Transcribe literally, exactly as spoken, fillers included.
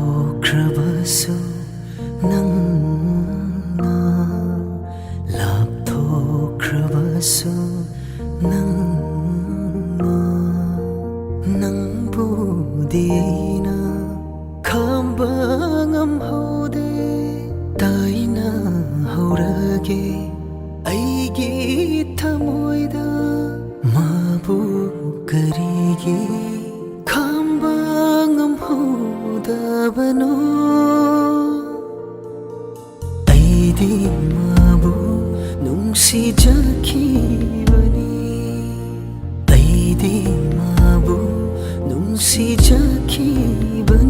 ꯊꯥꯗꯣꯛꯈ꯭ꯔꯕꯁꯨ ꯅꯪꯅ, ꯂꯥꯞꯊꯣꯛꯈ꯭ꯔꯕꯁꯨ ꯅꯪꯅ, ꯅꯪꯕꯨꯗꯤ ꯑꯩꯅ ꯈꯥꯝꯕ ꯉꯝꯍꯧꯗꯦ꯫ ꯇꯥꯏꯅꯍꯧꯔꯒꯦ ꯑꯩꯒꯤ ꯊꯃꯣꯏꯗ, ꯃꯥꯕꯨ ꯀꯔꯤꯒꯤ ꯈꯥꯝꯕ ꯉꯝꯍꯧꯗꯕꯅꯣ? ꯑꯩꯗꯤ ꯃꯥꯕꯨ ꯅꯨꯡꯁꯤꯖꯈꯤꯕꯅꯤ꯫ ꯑꯩꯗꯤ ꯃꯥꯕꯨ ꯅꯨꯡꯁꯤꯖꯈꯤꯕꯅꯤ꯫